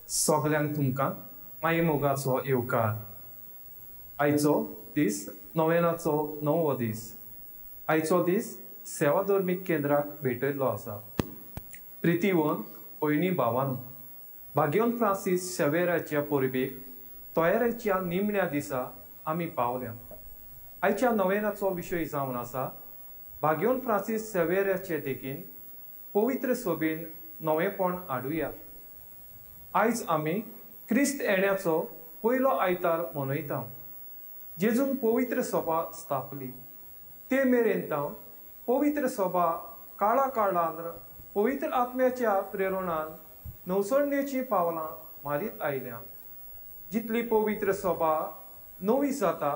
सगल्यांक तुमकां माये मोगाचो येवकार. आयचो दीस नोवेनाचो णवो दीस. आयचो दीस सेवा धर्मीक केंद्राक भेटयल्लो आसा. प्रितीवन भयणी भावान भाग्यवंत फ्रांसीस शेवेराच्या परबेक तयारेच्या निमण्या दिसा आमी पावल्या. आयच्या नोवेनाचो विशय जावन आसा भाग्यवंत फ्रांसीस सेवेराचे देखीन पवित्र सोबेन नवेंपण हाडुया. आयज आमी क्रिस्त येण्याचो पयलो आयतार मनयता. जेजून पवित्र सभा स्थापली ते मेरेन तावन पवित्र सभा काळा काळान पवित्र आत्म्याच्या प्रेरणान नवसरणेचीं पावलां मारीत आयल्या. जितली पवित्र सभा नवी जाता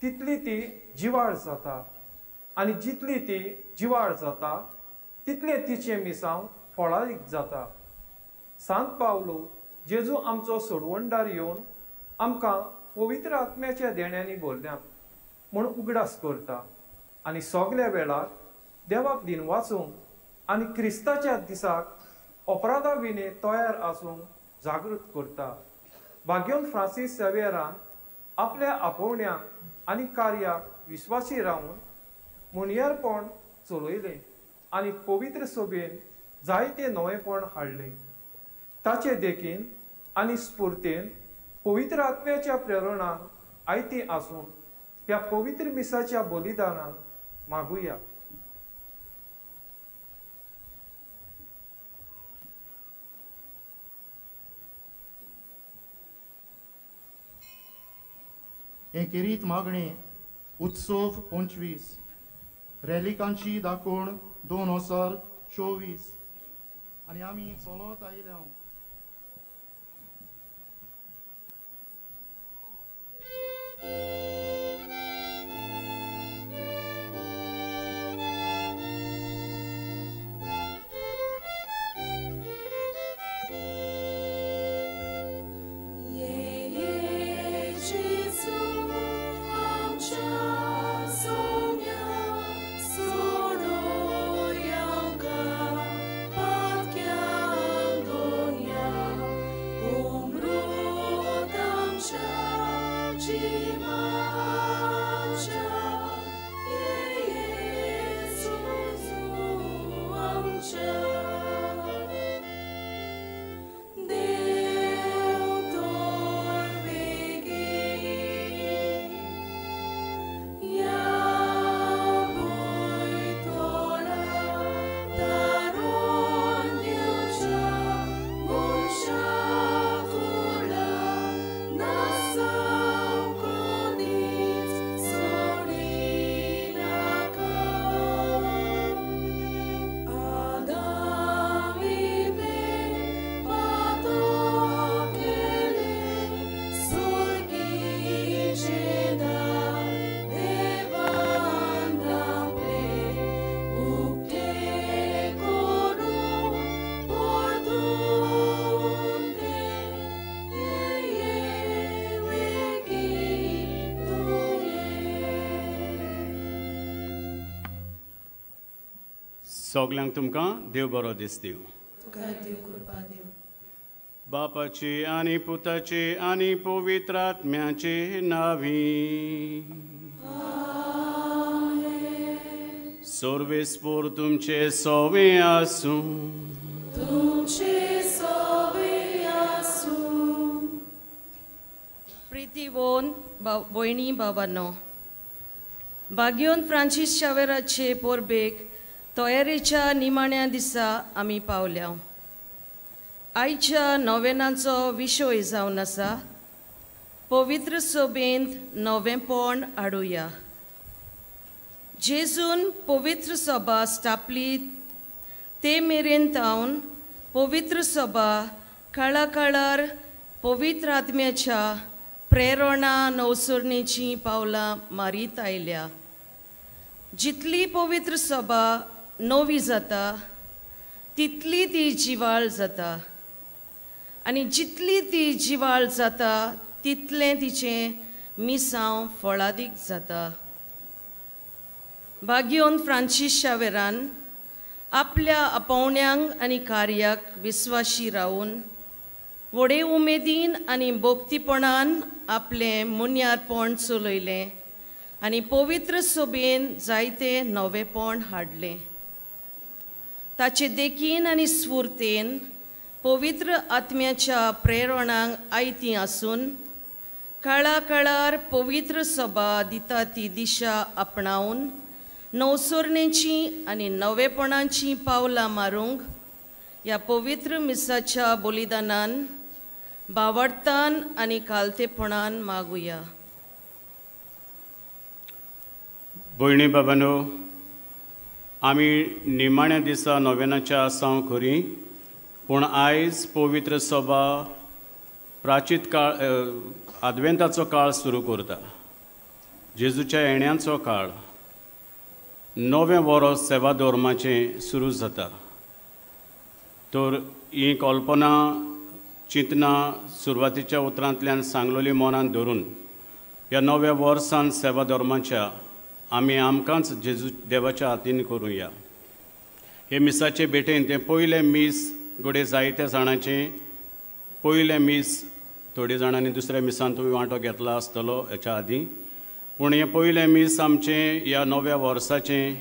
तितली ती जिवाळ जाता आनी जितली ती जिवाळ जाता तितलें तिचें मिसांव फळादीक जाता. सांत पावलो जेजू आमचो सोडवणदार येवन आमकां पवित्र आत्म्याच्या देण्यांनी भरल्यात म्हूण उगडास करता आनी सगल्या वेळार देवाक दिन वाचूंक आनी क्रिस्ताच्या दिसाक अपराधा विणे तयार आसूंक जागृत करता. भाग्यवंत फ्रांसीस सेवेरान आपल्या आपोवण्याक आनी कार्याक विस्वासी रावन मुणयारपण चलयलें आनी पवित्र सोबेन जायते नवेंपण हाडलें. ताचे देखीन आनी स्फुर्तेन पवित्र आत्म्याच्या प्रेरणान आयती आसून ह्या पवित्र मिसाच्या बलिदानान मागुया. हे खेरीत मागणे उत्सव 25 रॅलिकांची दाखोवण 2024 आनी आमी चलत आयल्या. सगल्यांक तुमकां देव बरो दीस दिवं. बापाची आनी पुताची आनी पवित्र आत्म्याची नावी. सर्वेस्पोर तुमचे सोवे आसूं. प्रितीवोन भयणी बाबांनो, भाग्यवंत फ्रांसीस शावेराचे परबेक तयारेच्या निमाण्या दिसा आमी पावल्या. आयच्या नोवेनाचो विशय जावन आसा पवित्र सभेंत नवेंपण हाडुया. जेजून पवित्र सभा स्थापली ते मेरेन तावन पवित्र सभा काळा काळार पवित्र आत्म्याच्या प्रेरणा नवसरणेचीं पावलां मारीत आयल्या. जितली पवित्र सभा नवी जाता तितली ती जिवाळ जाता आनी जितली ती जिवाळ जाता तितलें तिचें मिसांव फळादीक जाता. भाग्यवंत फ्रांसीस शावेरान आपल्या आपोवण्यांक आनी कार्याक विस्वाशी रावन व्हडे उमेदीन आनी भक्तीपणान आपलें मुन्यारपण चलयलें आनी पवित्र सभेन जायते नवेपण हाडलें. ताचे देखीन आनी स्फूर्तेन पवित्र आत्म्याच्या प्रेरणांक आयती आसून काळा काळार पवित्र सभा दिता ती दिशा आपणावन नवसरणेची आनी नवेपणाची पावलां मारूंक ह्या पवित्र मिसाच्या बलिदानान बावडतान आनी कालतेपणान मागुया. भयणी बाबांनो, आमी निमाण्या दिसा नोवेनाच्या आसाव खरी, पूण आयज पवित्र सभा प्राचीत काळ आदवेंताचो काळ सुरू करता. जेजूच्या येण्याचो काळ, नवें वरस सेवा धर्माचें सुरू जाता. तर ही कल्पना चिंतना सुरवातीच्या उतरांतल्यान सांगलोली मनान धरून ह्या नव्या वर्सान सेवा धर्माच्या आमी आमकांच जेजू देवाच्या हातीन करुया. हे मिसाचे भेटेन तें पयलें मीस घडये जायत्या जाणांचें पयलें मीस, थोड्या जाणांनी दुसऱ्या मिसान तुमी वांटो घेतला आसतलो हेच्या आदीं, पूण हें पयलें मीस आमचें ह्या नव्या वर्साचें.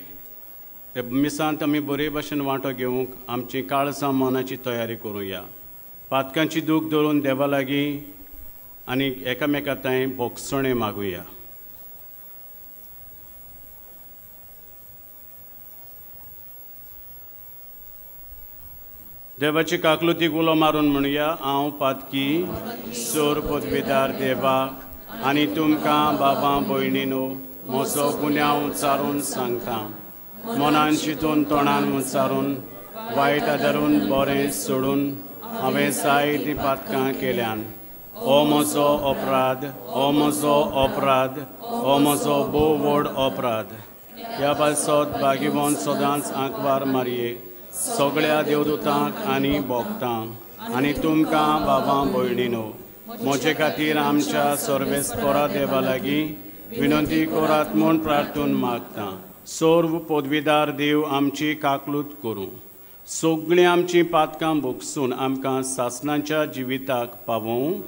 हे मिसांत आमी बरे भशेन वांटो घेवंक आमची काळजां मनाची तयारी करुया. पातकांची दूख धरून देवा लागीं आनी एकामेका थंय भोगसणें मागुया. देवाची काकलुतीक उलो मारून म्हणया, हांव पातकी सोर पदवीदार देवा आनी तुमकां बाबा भयणीनो म्हजो गुन्यांव उच्चारून सांगता. मनान चिंतून तोंडान उच्चारून वायट आदारून बरें सोडून हांवें जायतीं पातकां केल्यान. हो म्हजो अपराध, हो म्हजो अपराध, हो म्हजो भोव व्हड अपराध. ह्या पासत भागीवन सदांच आंकवार मारये सगळ्या देवदूतांक आनी भोगतांक आनी तुमकां बाबा भयणीनो म्हजे खातीर आमच्या सर्वेस्परा देवा लागीं विनंती करात म्हूण प्रार्थून मागता. सर्व पदवीदार देव आमची काकलूत करूं, सगळीं आमचीं पातकां भोगसून आमकां सासणाच्या जिविताक पावोवं.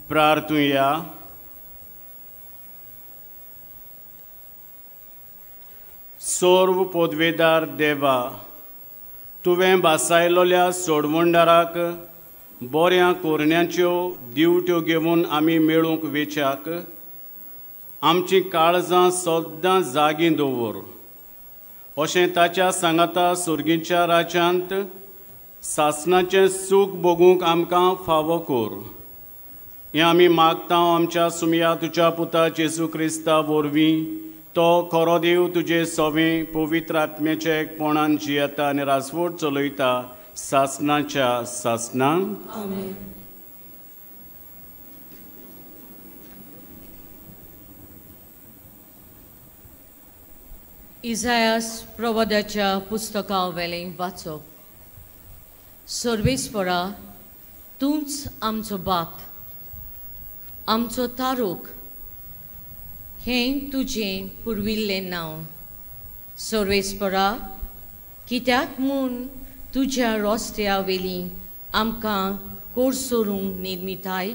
प्रार्थुया. सर्व पदवेदार देवा, तुवें भासायलोल्या सोडवणदाराक बऱ्या कोरण्याच्यो दिवट्यो घेवन आमी मेळूंक वेच्याक आमची काळजां सद्दां जागीं दवर, अशें ताच्या सांगाता सुर्गीच्या राज्यांत सासणाचें सूख भोगूंक आमकां फावो कर. हें आमी मागता आमच्या सुमया तुज्या पुता जेजू क्रिस्ता वरवीं, तो खरो देव तुजे सवें पवित्र आत्म्याच्या एकपणान जियेता आनी राजवट चलयता सासणाच्या सासणान. इजायास प्रवादाच्या पुस्तका वेलें वाचप. सर्वेस्परा, तूंच आमचो बाप, आमचो तारूक, हें तुजें पुर्विल्लें नांव. सर्वेस्परा, कित्याक म्हूण तुज्या रस्त्या वेली आमकां कोरसोरूंक निर्मिताय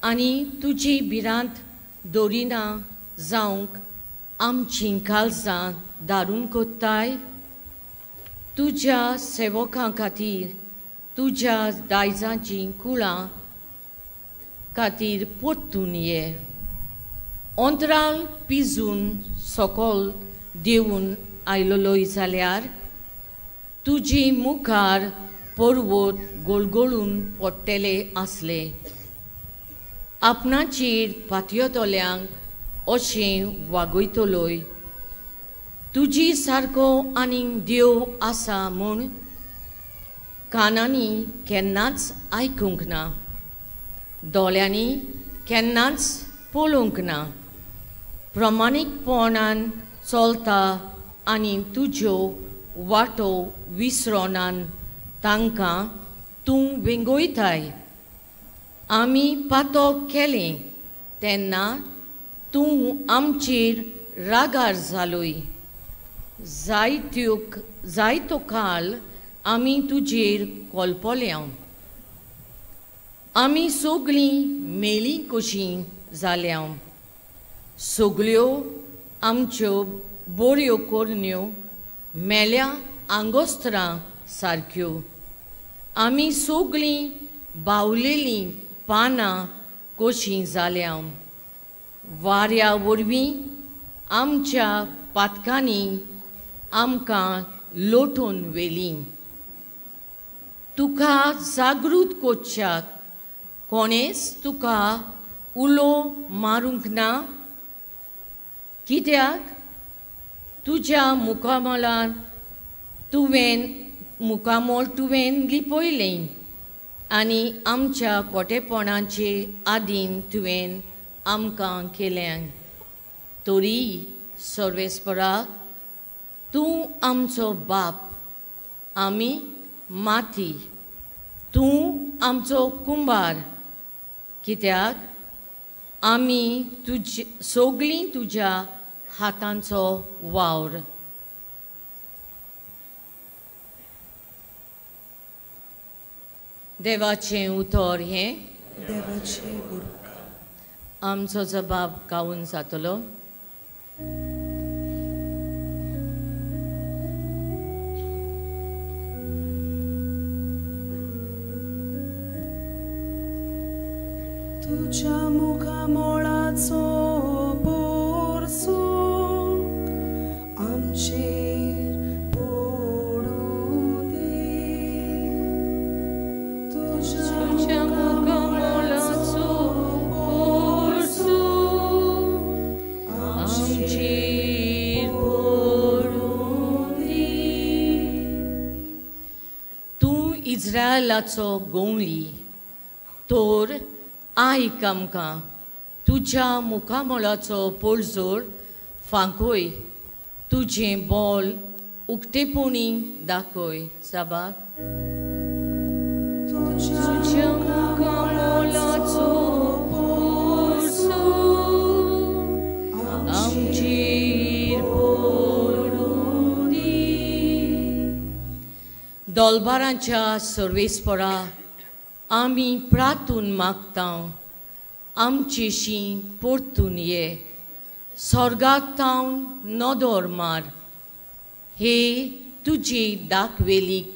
आनी तुजी भिरांत दवरिना जावंक आमचीं काळजां दारून कोत्ताय. तुज्या सेवकां खातीर तुज्या दायजाचीं कुळां खातीर परतून ये. अंतराल पिजून सकल देंवून आयलोलोय जाल्यार तुजी मुखार पर्वत गोलगोळून पडटले आसले. आपणाचेर पातयतल्यांक अशें वागयतलोय. तुजी सारको आनीक देव आसा म्हूण कानांनी केन्नाच आयकूंक ना, दोळ्यांनी केन्नाच पळोवंक ना. प्रमाणीकपणान चलता आनी तुज्यो वाटो विसरोनान तांकां तूं वेंगयताय. आमी पातक केलें तेन्ना तूं आमचेर रागार जालोय. जायतो काल आमी तुजेर कोलपोल्या. आमी सगळीं मेलीं कशीं जाल्या. सगळ्यो आमच्यो बऱ्यो करण्यो मेल्या आंगोस्त्रां सारक्यो. आमी सगळीं बावलेलीं पानां कशीं जाल्या. वाऱ्या वरवीं आमच्या पातकांनी आमकां लोटून व्हेलीं. तुका जागृत करच्याक कोणेच तुका उलो मारूंक ना. कित्याक तुज्या मुखामळार तुवें मुखामळ तुवें लिपयलें आनी आमच्या कोटेपणाचे आदीन तुवें आमकां केलें. तरी सर्वेस्परा तूं आमचो बाप, आमी माती. तूं आमचो कुंबार, कित्याक आमी तुजे सगळीं तुज्या हातांचो वावर. देवाचें उतर हें देवाचें उरका. आमचो जबाब गावन जातलो. तुज्या मुखामळाचो पोरसो आमचेर पडूं दी. तुज्या मुखामळाचो पोरसो आमचेर पडूं दी. तूं इज्रायलाचो गोंवळी तर आयक आमकां. तुज्या मुखामळाचो पोळजोड फांकय, तुजें बोल उक्तेपणी दाखय. साबार तुज्या मुखामळाचो पोरसो आमचेर पडूं दी. दोलबारांच्या सर्वेस्परा आमी प्रातून मागता, आमचेशी परतून ये. स्वर्गाक तावन नदर मार हे तुजी दाखवेलीक,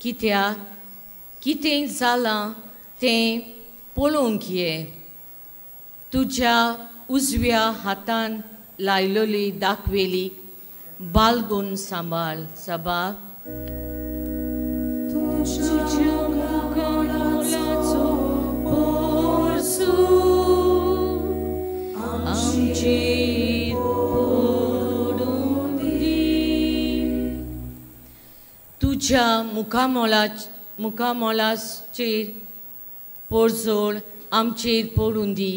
कित्याक कितें जालां तें पळोवंक ये. तुज्या उजव्या हातान लायलेली दाखवेलीक बालगून सांबाळ. सबाब तुज्या मुखामळाचो पोरसो आमचेर पडूं दी. तुज्या मुखामळाचेर पोरजोळ आमचेर पडूं दी.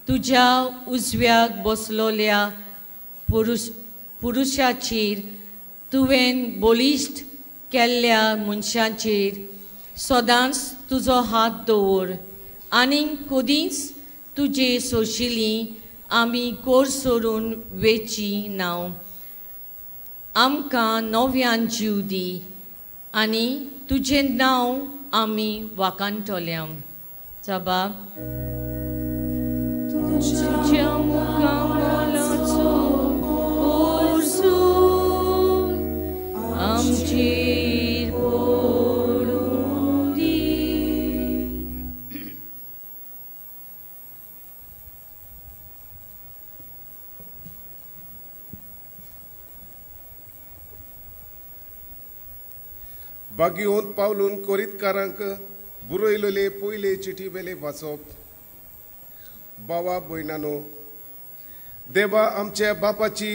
तुज्या उजव्याक बसलोल्या पुरुशाचेर तुवें बळिश्ट केल्ल्या मनशाचेर सदांच तुजो हात दवर आनी कदींच तुजे सोशिली आमी कोर सोडून वेची नांव. आमकां नव्यान जीव दी आनी तुजें नांव आमी वाखाणटल्या. जबाब तुज्या मुखामळाचो पोरसो आमचेर पडूं दी. बागियोंत पावलून कोरीतकारांक बरयलेले पयले चिठी वेले वाचप. बावा भयणानो, देवा आमच्या बापाची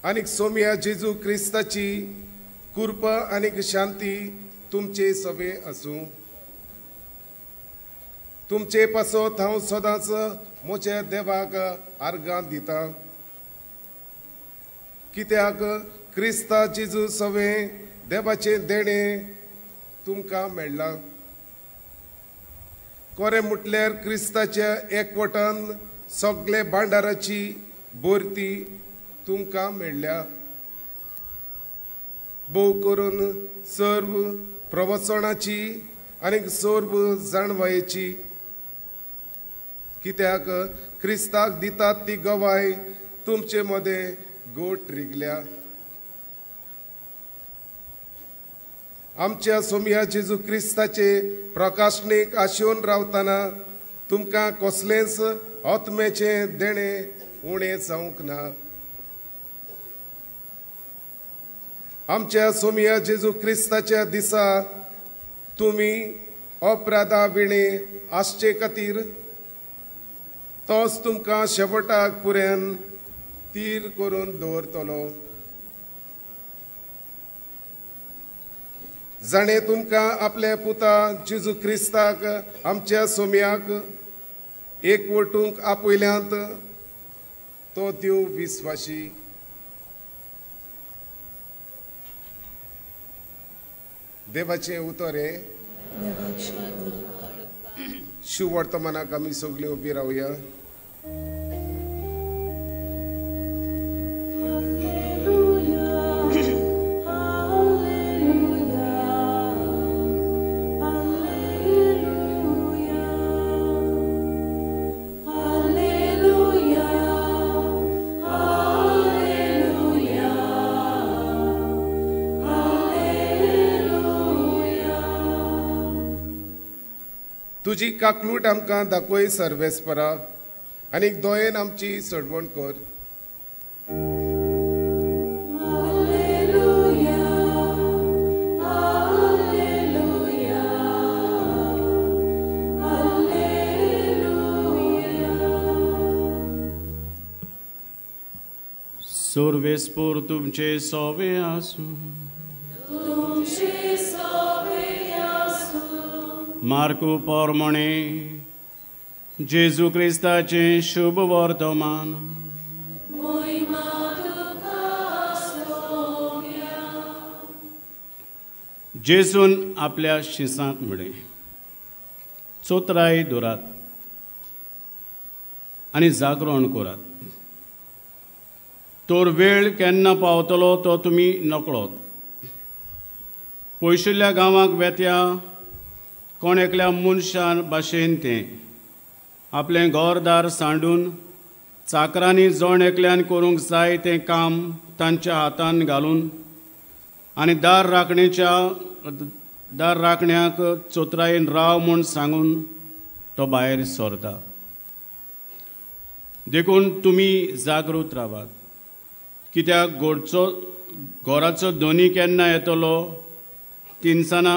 आनीक सोमया जेजू क्रिस्ताची कृपा आनीक शांती तुमचे सवे आसूं। तुमचे पासत हांव सदांच म्हज्या देवाक आर्गां दिता, कित्याक क्रिस्ता जेजू सवे देवाचें देणें तुमकां मेळ्ळां। कोरें म्हटल्यार क्रिस्ताच्या एकवटान सगळे भांडाराची भरती तुमकां मेळ्ळ्या। भोव करून सर्व प्रवचनाची आनी सर्व जाणवायेची, कित्याक क्रिस्ताक दितात ती गवाय तुमचे मदें गोट रिगल्या। आमच्या सोमया जेजू क्रिस्ताचे प्रकाशनीक आशेवन रावतना तुमकां कसलेंच आत्म्याचें देणें उणें जावंक ना। आमच्या सोमया जेजू क्रिस्ताच्या दिसा तुमी अपराधा विणे आसचे खातीर तोच तुमकां शेवटाक पुऱ्यान तीर करून दवरतलो। जाणें तुमकां आपल्या पुता जेजू क्रिस्ताक आमच्या सोमयाक एक वटूंक आपयल्यांत तो देव विस्वाशी। देवाचें उतर हें। शिववर्तमानाक आमी सगळीं उबी रावया। तुजी काकलूट आमकां दाखय सर्वेस्परा आनी दोयेन आमची सडवण कर। सर्वेस्पर तुमचे सोवे आसूं। मार्कू पोरमणे जेजू क्रिस्ताचें शुभ वर्तमान। जेजून आपल्या शिसांक म्हळें, चोत्राय दवरात आनी जागरण करात, तर वेळ केन्ना पावतलो तो तुमी नकळत। पयसुल्ल्या गांवाक वेत्या कोण एकल्या मनशान भाशेन तें आपलें घरदार सांडून चाकरांनी जण एकल्यान करूंक जाय तें काम तांच्या हातान घालून आनी दार राखण्याक चोत्रायेन राव म्हूण सांगून तो भायर सरता। देखून तुमी जागृत रावात, कित्याक घराचो धनी केन्ना येतलो तिनसाना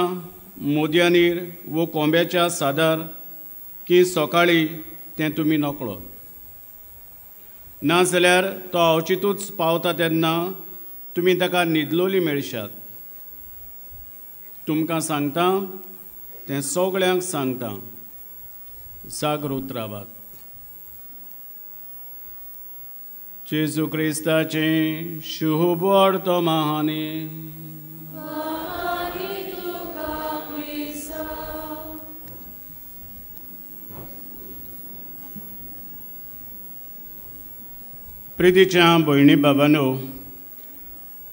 मोदयानीर वो कोंब्याच्या सादार की सकाळी तें तुमी नकळत। नाजाल्यार तो अवचितूच पावता तेन्ना तुमी ताका न्हिदलोली मेळशात। तुमकां सांगता तें सगळ्यांक सांगता, जागृत रावात। जेजू क्रिस्ताचें शुभ वर्तमान। प्रितीच्या भयणी बाबांनो,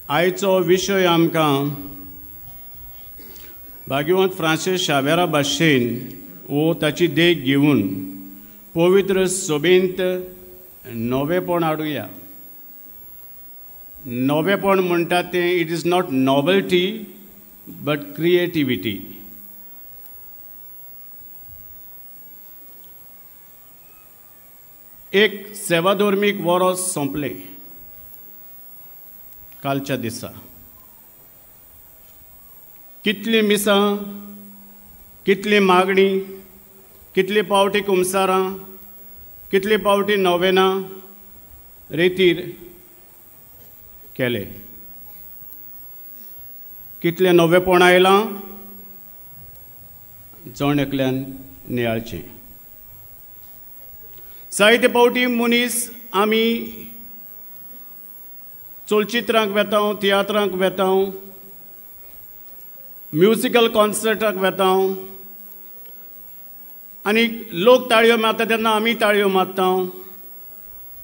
आयचो विशय आमकां भाग्यवंत फ्रांसीस शावेरा भाशेन वो ताची देख घेवन पवित्र सभेंत नवेपण हाडुया। नवेपण म्हणटा तें it is not novelty but creativity. एक सेवाधर्मीक वरोस सोंपलें कालच्या दिसा। कितलीं मिसां, कितली मागणी, कितली पावटी कुमसारां, कितली पावटी नोवेनां, रेतीर, केलें. कितलें नवेपण आयलां जण एकल्यान नियाळचें. जायते फावटी मनीस आमी चलचित्रांक वेता, तियात्रांक वेता, म्युजिकल कॉन्सर्टाक वेता आनी लोक ताळयो मारता तेन्ना आमी ताळयो मारता,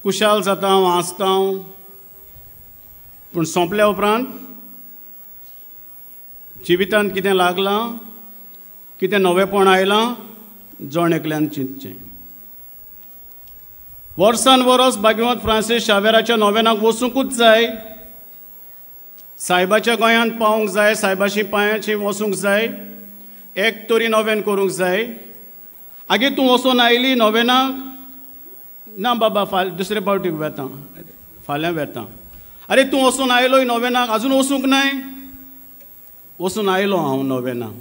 खुशाल जाता, हांसता. पूण सोंपल्या उपरांत जिवितांत कितें लागलां, कितें नवेपण आयलां जण एकल्यान चिंतचें. वर्सान वर्स भाग्यवंत फ्रांसीस शावेराच्या नोवेनाक वचुंकूच जाय, सायबाच्या गोंयांत पावूंक जाय, सायबाशी पांयाची वचूंक जाय, एक तरी नोवेन करूंक जाय. आगे तूं वचोन आयली नोवेनाक? ना बाबा, फाल्यां दुसरे फावटीक वेता, फाल्यां वेता. आरे तूं वचून आयलो नोवेनाक, आजून वचूंक नाय? वचून आयलो हांव नोवेनाक,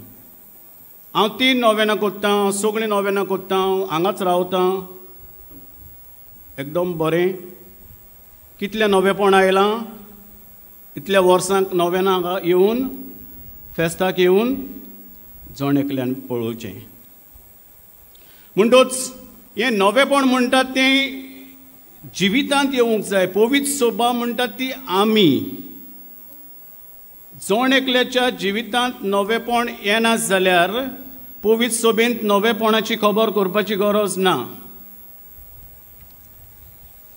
हांव 3 नोवेनां कोत्ता, सगळीं नोवेनां कोत्ता, हांगाच रावता, एकदम बरें. कितलें नवेपण आयलां इतल्या वर्सांक नोवेनाक येवन, फेस्ताक येवन जण एकल्यान पळोवचें. म्हणटूच हें नवेपण म्हणटात तें जिवितांत येवंक जाय. पवित्र सोबा म्हणटात ती आमी जण एकल्याच्या जिवितांत नवेपण येना जाल्यार पवित्र सोबेंत नवेपणाची खबर करपाची गरज ना,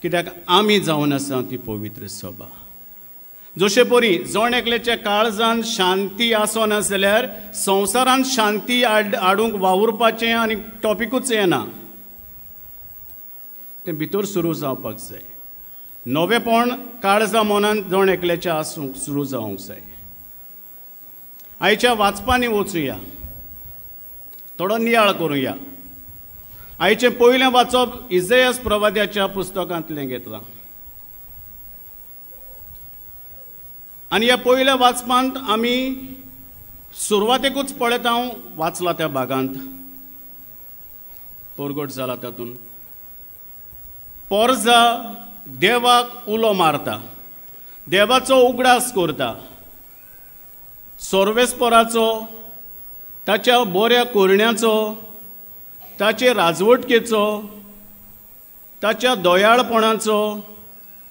कित्याक आमी जावन आसा ती पवित्र सभा. जशे परी जण एकल्याच्या काळजान शांती आसना जाल्यार संवसारांत शांती हाडूंक वावुरपाचें आनी टॉपिकूच येना, तें भितर सुरू जावपाक जाय. नवेपण काळजा मनांत जण एकल्याच्या आसूंक सुरू जावंक जाय. आयच्या वाचपांनी वचुया, थोडो नियाळ करुया. आयचें पयलें वाचप इजयास प्रवाद्याच्या पुस्तकांतलें घेतलां आनी ह्या पयल्या वाचपांत आमी सुरवातेकूच पळयता वाचला त्या भागांत परगट जाला तातूंत पोरजा देवाक उलो मारता, देवाचो उगडास करता, सर्वेस्पराचो, ताच्या बऱ्या करण्याचो, ताचे राजवटकेचो, ताच्या दयाळपणाचो,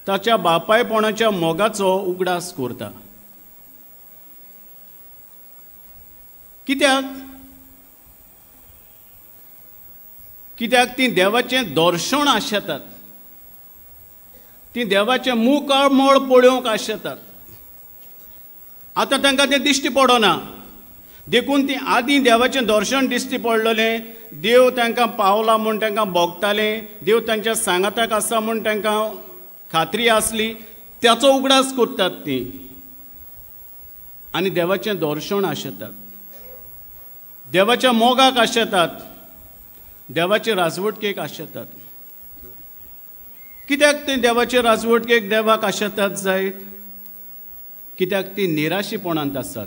ताच्या बापायपणाच्या मोगाचो उगडास करता. कित्याक? कित्याक तीं देवाचें दर्शन आशेतात, तीं देवाचें मुखामळ पळोवंक आशेतात. आतां तांकां तें दिश्टी पडना, देखून तीं आदीं देवाचें दर्शन दिश्टी पडलेलें, देव तांकां पावला म्हूण तांकां भोगतालें, देव तांच्या सांगाताक आसा म्हूण तांकां खात्री आसली, त्याचो उगडास करतात तीं आनी देवाचें दर्शन आशेतात, देवाच्या मोगाक आशेतात, देवाचे राजवटकेक आशेतात. कित्याक तीं देवाचे राजवटकेक देवाक आशेतात जायत? कित्याक तीं निराशीपणांत आसात,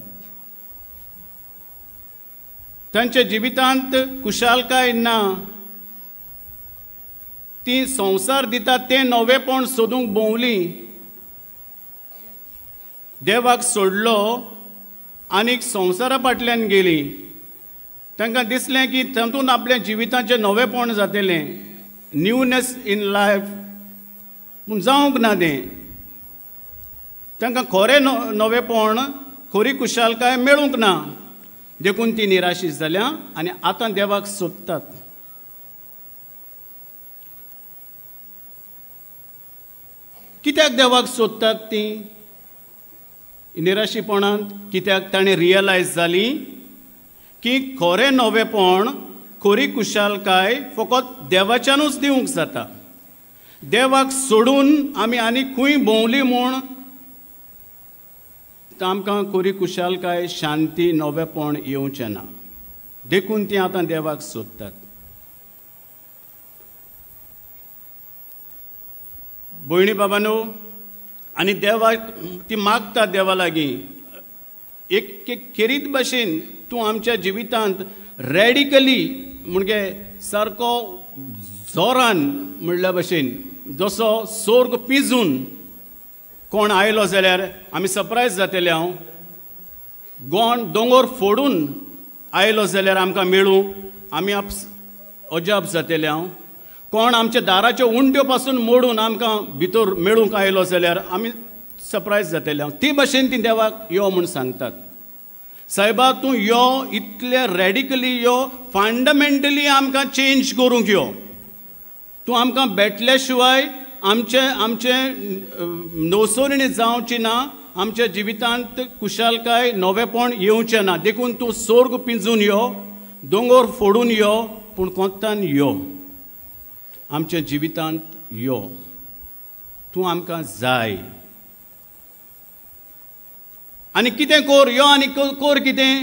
तांच्या जिवितांत खुशालकाय ना, ती संवसार दिता तें नवेपण सोदूंक भोंवली, देवाक सोडलो आनी संवसारा फाटल्यान गेली. तांकां दिसलें की तातूंत आपल्या जिविताचें नवेपण जातलें, न्यूनेस इन लायफ, पूण जावंक ना तें. तांकां खरें नवेपण, खरी खुशालकाय मेळूंक ना, देखून ती निराशी जाल्या आनी आतां देवाक सोदतात. कित्याक देवाक सोदतात ती निराशीपणांत? कित्याक ताणें रियलायज जाली की खरें नवेपण, खरी खुशालकाय फकत देवाच्यानूच दिवंक जाता. देवाक सोडून आमी आनी खंय भोंवली म्हूण आमकां खरी खुशालकाय, शांती, नवेपण येवचें ना, देखून ती आतां देवाक सोदतात. भयणी बाबानो, आनी देवाक ती मागता, देवा लागीं एक एक खेरीत भाशेन तूं आमच्या जिवितांत रेडिकली म्हणजे सारको जोरान म्हणल्या भशेन जसो सोर्ग पिजून कोण आयलो जाल्यार आमी सरप्रायज जातले. हांव गोंड दोंगोर फोडून आयलो जाल्यार आमकां मेळूं आमी अजाप जातले. हांव कोण आमच्या दाराच्यो उंट्यो पासून मोडून आमकां भितर मेळूंक आयलो जाल्यार आमी सरप्रायज जातले. हांव ती भाशेन ती देवाक यो म्हूण सांगतात. सायबा तूं यो, इतले रेडिकली यो, फंडामेंटली आमकां चेंज करूंक यो. तूं आमकां भेटल्या शिवाय आमचे आमचे नवसरणी जावची ना, आमच्या जिवितांत कुशालकाय नवेपण येवचें ना. देखून तूं सोर्ग पिंजून यो, दोंगोर फोडून यो, पूण कोंतान यो, आमच्या जिवितांत यो, तूं आमकां जाय. आनी कितें कोर यो आनी कोर कितें,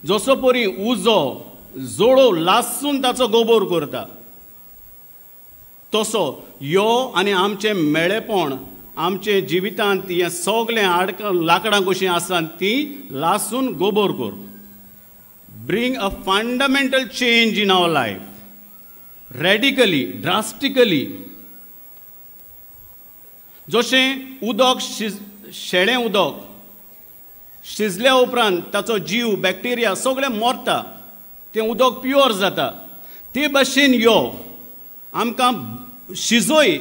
जसो परी उजो जोडो लासून ताचो गोबोर करता तसो यो आनी आमचें मेळेपण आमचे जिवितांत हें सगळें आडक लांकडां कशीं आसात तीं लासून गोबोर कर. Bring a fundamental change in our life, radically, drastically. जशें उदक शेळें उदक शिजल्या उपरांत ताचो जीव बॅक्टेरिया सगळें मरता, तें उदक प्युअर जाता, ते भाशेन यो आमकां शिजोय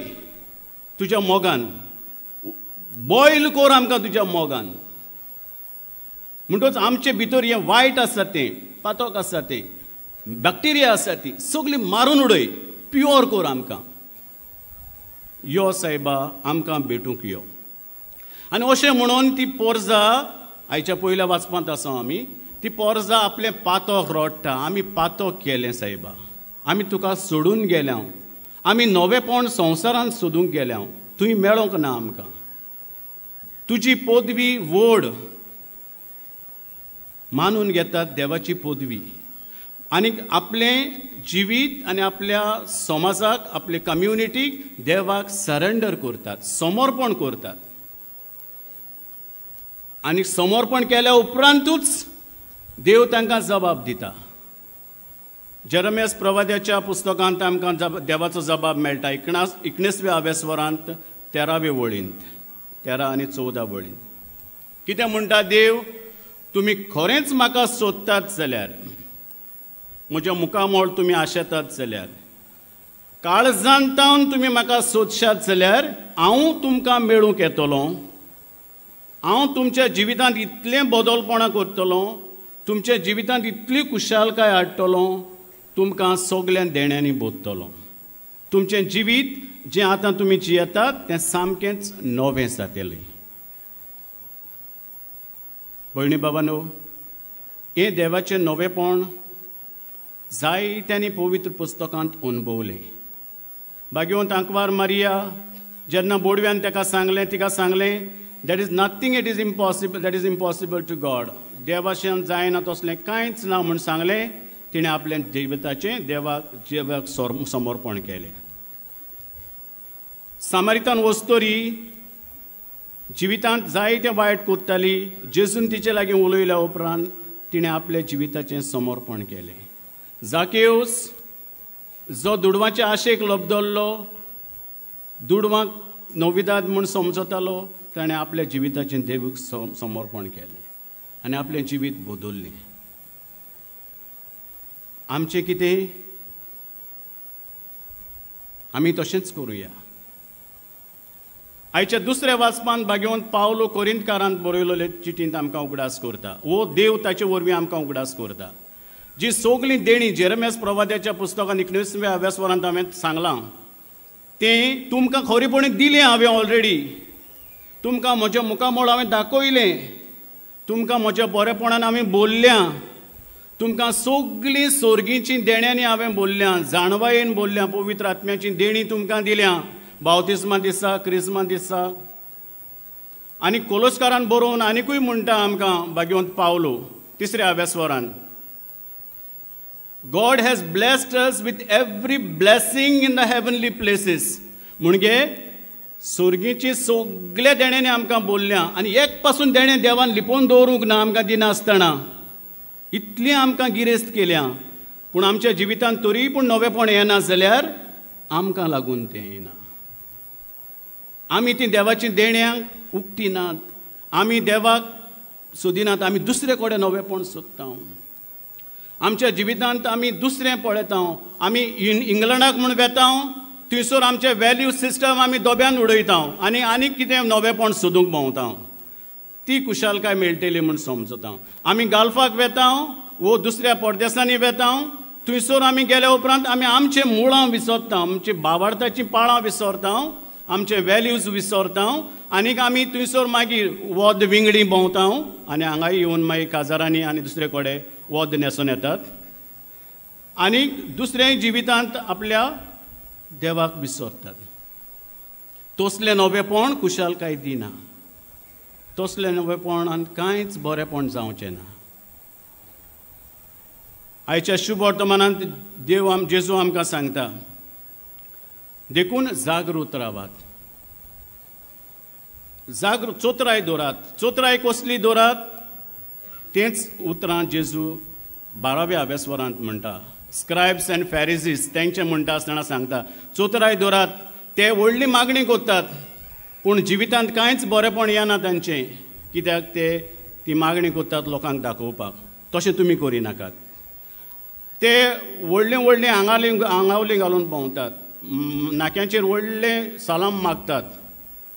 तुज्या मोगान, बॉयल कर आमकां तुज्या मोगान. म्हणटच आमचे भितर हें वायट आसा तें, पातक आसा तें, बॅक्टेरिया आसा ती सगळी मारून उडय, प्युअर कर आमकां. यो सायबा आमकां भेटूंक यो. आनी अशें म्हणून ती पोरजा, आयच्या पयल्या वाचपांत आसा आमी, ती पोरजा आपलें पातक रडटा, आमी पातक केलें सायबा, आमी तुका सोडून गेल्या, आमी नवेपण संवसारांत सोदूंक गेल्या, तुवें मेळोंक ना आमकां. तुजी पदवी व्हड मानून घेतात देवाची पदवी, आनी आपलें जिवीत आनी आपल्या समाजाक आपले कम्युनिटीक देवाक सरेंडर करतात, समर्पण करतात. आनी समर्पण केल्या उपरांतूच देव तांकां जबाब दिता. जेरमियास प्रवाद्याच्या पुस्तकांत आमकां देवाचो जबाब मेळटा 19व्या अवेस्वरांत 13वे वळींत, 13 आनी 14 वळींत. कितें म्हणटा देव, तुमी खरेंच म्हाका सोदतात जाल्यार, म्हज्या मुखामळ तुमी आशेतात जाल्यार, काळजांतावन तुमी म्हाका सोदशात जाल्यार हांव तुमकां मेळूंक येतलो, हांव तुमच्या जिवितांत इतलें बदलपणां करतलो, तुमच्या जिवितांत इतली कुशालकाय हाडटलो, तुमकां सगळ्या देण्यांनी बोधतलो. तुमचें जिवीत जें आतां तुमी जियेतात तें सामकेंच नवें जातलें. भयणी बाबानो, हें देवाचें नवेपण जायत्यांनी पवित्र पुस्तकांत अणभवलें. भाग्यवंत आंकवार मारिया जेन्ना बोडव्यान ताका सांगलें, तिका सांगलें, that is nothing, it is impossible, that is impossible to God, देवाच्यान जायना तसलें कांयच ना म्हूण सांगलें. तिणें आपलें जिविताचें देवाक देवाक समर्पण केलें. सामारितान वस्तोरी जिवितांत जायतें वायट करताली, जेजून तिचे लागीं उलयल्या उपरांत तिणें आपल्या जिविताचें समर्पण केलें. जाकेवस जो दुडवाचे आशेक लबदल्लो, दुडवांक नविदाद म्हूण समजतालो, ताणें आपल्या जिविताचें देवाक समर्पण केलें आनी आपलें जिवीत बदल्लें. आमचें कितें, आमी तशेंच करुया. आयच्या दुसऱ्या वाचपान भाग्यवंत पावलो कोरिंतकारांत बरयलेले चिटींत आमकां उगडास करता, वो देव ताचे वरवीं आमकां उगडास करता. जी सगळीं देणीं जेरमियास प्रवाद्याच्या पुस्तकांत 19व्या अभ्यासवरांत हांवें सांगलां तें तुमकां खरेपणी दिलें हांवें ऑलरेडी, तुमकां म्हज्या मुखामळ हांवें दाखयलें, तुमकां म्हज्या बरेपणान हांवें बोल्ल्या, तुमकां सगळीं सोर्गीचीं देण्यांनी हांवें बोल्ल्या, जाणवायेन बोल्ल्या, पवित्र आत्म्याचीं देणीं तुमकां दिल्या, बावतिस्मा दिसा, क्रिस्मा दिसा. आनी कोलोस्कारान बरोवन आनिकूय म्हणटा आमकां भाग्यवंत पावलो 3ऱ्या अभ्यासवरान, God has blessed us with every blessing in the heavenly places. म्हणजे सोर्गीची सगळ्या देण्यांनी आमकां बोल्ल्या आनी एक पासून देणें देवान लिपोवन दवरूंक ना आमकां दिनासतना, इतलें आमकां गिरेस्त केल्या. पूण आमच्या जिवितांत तरीय पूण नवेपण येना जाल्यार आमकां लागून तें येना. आमी ती देवाची देण्यांक उक्ती नात, आमी देवाक सोदिनात, आमी दुसरे कडेन नवेपण सोदता. आमच्या जिवितांत आमी दुसरें पळयता. आमी इंग्लंडाक म्हूण वेता, थंयसर आमचें वॅल्यू सिस्टम आमी दोब्यान उडयता आनी आनीक कितें नवेपण सोदूंक भोंवता. ती कुशालकाय मेळटली म्हूण समजता. आमी गाल्फाक वेता वो दुसऱ्या परदेसांनी वेता, थंयसर आमी गेल्या उपरांत आमी आमचे मुळां विसरता, आमची बावार्थाचीं पाळां विसरता, आमचे वॅल्यूज विसरता आनीक आमी थंयसर मागीर वद विंगडी भोंवता आनी हांगाय येवन मागीर काजारांनी आनी दुसरे कडेन वद न्हेसून येतात आनी दुसऱ्या जिवितांत आपल्या देवाक विसरतात. तसलें नवेपण कुशालकाय दिना, तसलें नवेपण आनी कांयच बरेंपण जावचें ना. आयच्या शुभ वर्तमानांत देव जेजू आमकां सांगता, देखून जागृत रावात, जागृत चोत्राय दवरात. चोत्राय कसली दवरात? तेंच उतरां जेजू 12व्या आवेस्वरांत म्हणटा. स्क्रायब्स एंड फॅरिसीस तेंचे म्हणटा आसतना सांगता, चोत्राय दवरात. ते व्हडली मागणी करतात पूण जिवितांत कांयच बरेंपण येना तांचें, कित्याक ते ती मागणी करतात लोकांक दाखोवपाक. तशें तुमी करिनाकात. ते व्हडलें व्हडलें आंगावली घालून भोंवतात, नाक्यांचेर व्हडलें सलाम मागतात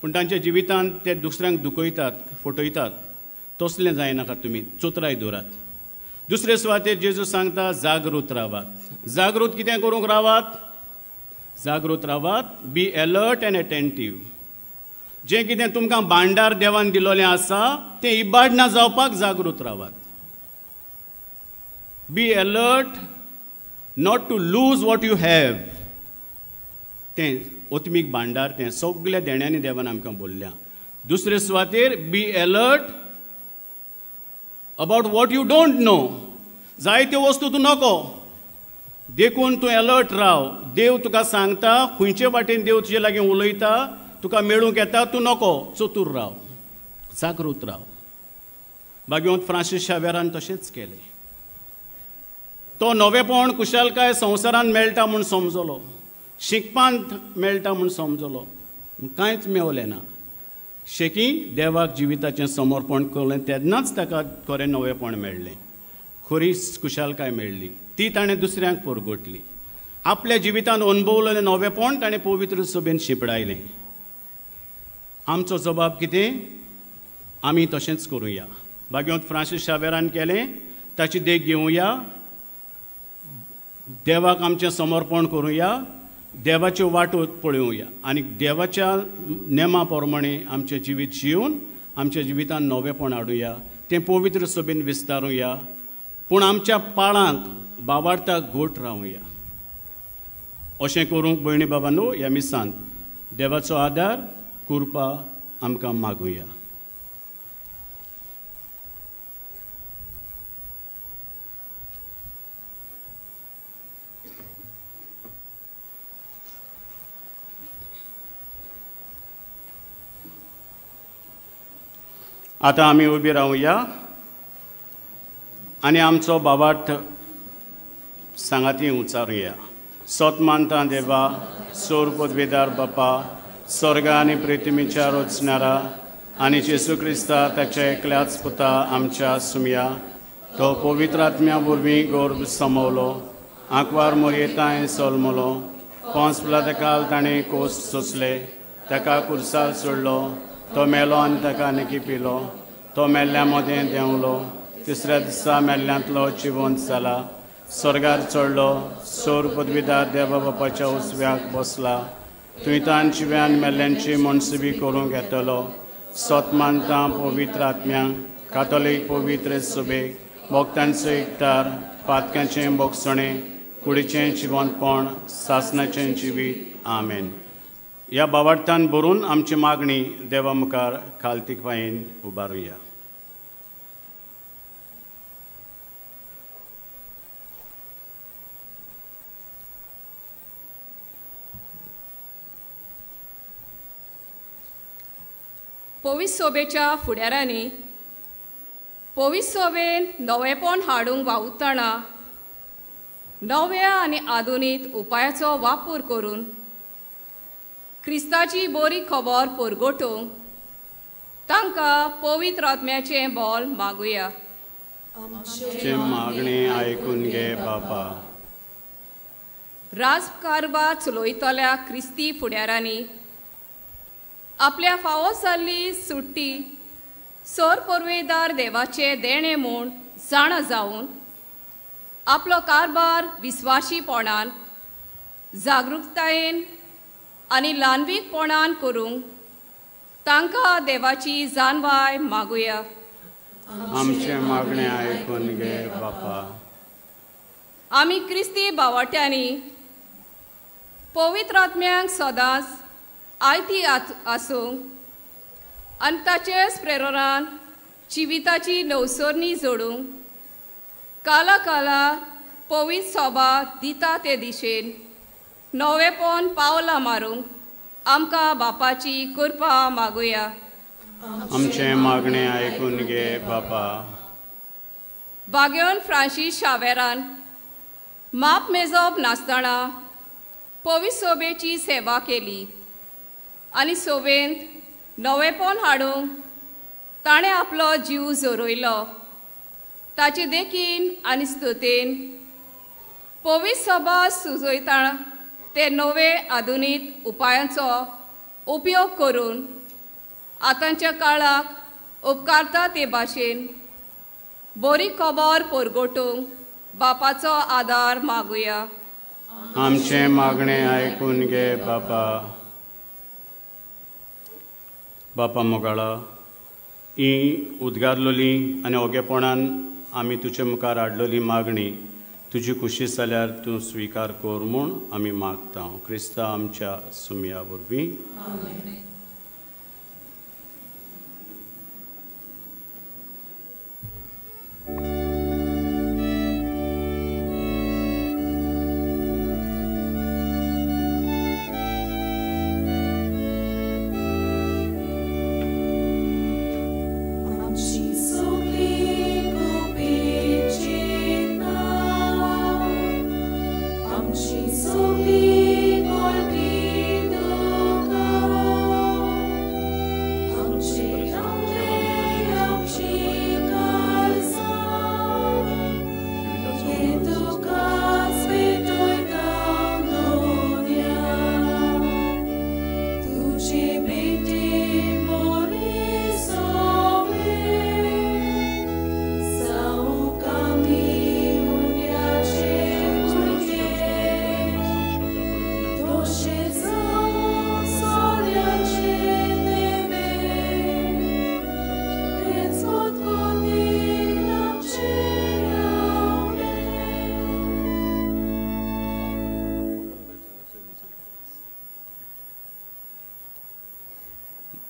पूण तांच्या जिवितांत ते दुसऱ्यांक दुखयतात, फटयतात. तसलें जायनाका, तुमी चोत्राय दवरात. दुसरे सुवातेर जेजू सांगता, जागृत रावात. जागृत कितें करूंक रावात? जागृत रावात, बी अलर्ट एंड एटेंटीव. जें कितें तुमकां भांडार देवान दिलोलें आसा तें इबाड ना जावपाक जागृत रावात. Be alert not to lose what you have. तें ओत्मीक भांडार, तें सगल्या देण्यांनी देवान आमकां बोल्ल्या. दुसरे सुवातेर be alert about what you don't know. जायत्यो वस्तू तूं नको, देखून तूं अलर्ट राव. देव तुका सांगता खंयचे वाटेन देव तुजे लागीं उलयता, तुका मेळूंक येता, तूं नको, चतूर राव, जागृत राव. भाग्यवंत फ्रांसीस शावेरान तशेंच केलें. तो नवेपण कुशालकाय संवसारांत मेळटा म्हूण समजलो, शिकपांत मेळटा म्हूण समजलो, कांयच मेवलें ना. शेकी देवाक जिविताचें समर्पण केलें तेन्नाच ताका खरें नवेपण मेळ्ळें, खरी कुशालकाय मेळ्ळी. ती ताणें दुसऱ्यांक परगटली. आपल्या जिवितांत अणभवलेलें नवेपण ताणें पवित्र सभेन शिंपडायलें. आमचो जबाब कितें? आमी तशेंच करुया. भाग्यवंत फ्रांसीस शावेरान केलें ताची देख घेवया, देवाक आमचें समर्पण करुया, देवाच्यो वाटो पळोवया आनी देवाच्या नेमा प्रमाणे आमचें जिवीत जिवन आमच्या जिवितांत नवेपण हाडुया, तें पवित्र सभेन विस्तारुया, पूण आमच्या पाळांक बावार्थाक घोट रावया. अशें करूंक भयणी बाबांनो ह्या मिसांत देवाचो आदार कृपा आमकां मागुया. आतां आमी उबी रावया आनी आमचो बाबार्थ सांगाती उचारुया. सत मानता देवा, सोर पदवेदार बापा, स्वर्ग आनी पृथ्वीच्या रचणारा आनी जेजू क्रिस्ता ताच्या एकल्याच पुता आमच्या सुमया, तो पवित्र आत्म्या वरवीं गर्भ समवलो, आंकवार मोरयेतांय सोलमलो, पोंस पिलाताकाल ताणें कोस सोंसले, ताका कुर्सार सोडलो, तो मेलो आनी ताका निकी पिलो, तो मेल्ल्या मदें देंवलो, तिसऱ्या दिसा मेल्ल्यांतलो जिवंत जाला, स्वर्गार चडलो, सोर पदवीदार देवा बापाच्या उजव्याक बसला, थंय तान जिव्यान मेल्ल्यांची मनसुबी करूंक येतलो. सत मानता पवित्र आत्म्यांक, कातोलीक पवित्र सभेक, भक्तांचो एकतार, पातकांचें भोगसणें, कुडीचें जिवंतपण, सासनाचें जिवीत. आमेन. ह्या बावार्थान भरून आमची मागणी देवा मुखार खालतीकपायेन उबारुया. पविसोबेच्या फुडारांनी पविसोबेन नवेपण हाडूंक वावुरतना नव्या आनी आधुनीक उपायाचो वापर करून क्रिस्ताची बरी खबर परगटूंक तांकां पवित्र आत्म्याचें बोल मागुया. आमचें मागणें आयकून घे बापा. राजकारभार चलयतल्या क्रिस्ती फुडारांनी आपल्या फावो जाल्ली सुट्टी सर परवेदार देवाचें देणें म्हूण जाणा जावन आपलो कारभार विस्वाशीपणान, जागृतायेन आनी ल्हानवीकपणान करूंक तांकां देवाची जानवाय मागुया. आमचें मागणें आयकून घे बापा. आमी क्रिस्ती बावाट्यांनी पवित्र आत्म्यांक सदांच आयती आसूंक आनी ताचेच प्रेरणान जिविताची नवसरणी जोडूंक काला काला पवित्र सोबा दिता ते दिशेन नवेपण पावलां मारूंक आमकां बापाची कृपा मागुया. आमचें मागणें आयकून घे बापा. बागेवन फ्रांसीस शावेरान माप मेजप नासतना पवित्र सोबेची सेवा केली आनी सोबेंत नवेपण हाडूंक ताणें आपलो जीव झरयलो. ताचे देखीन आनी स्तुतेन पवित्र सभा सुजयतना ते नवे आधुनीक उपायांचो उपयोग करून आतांच्या काळाक उपकारता ते भाशेन बरी खबर परगटूंक बापाचो आदार मागुया. आमचें मागणें आयकून घे बापा. बापा मोगाळा, ही उदगारलोली आनी ओगेपणान आमी तुजे मुखार हाडलोली मागणी तुजी खुशी जाल्यार तूं स्विकार कर म्हूण आमी मागता. क्रिस्ता आमच्या सुमया वरवीं.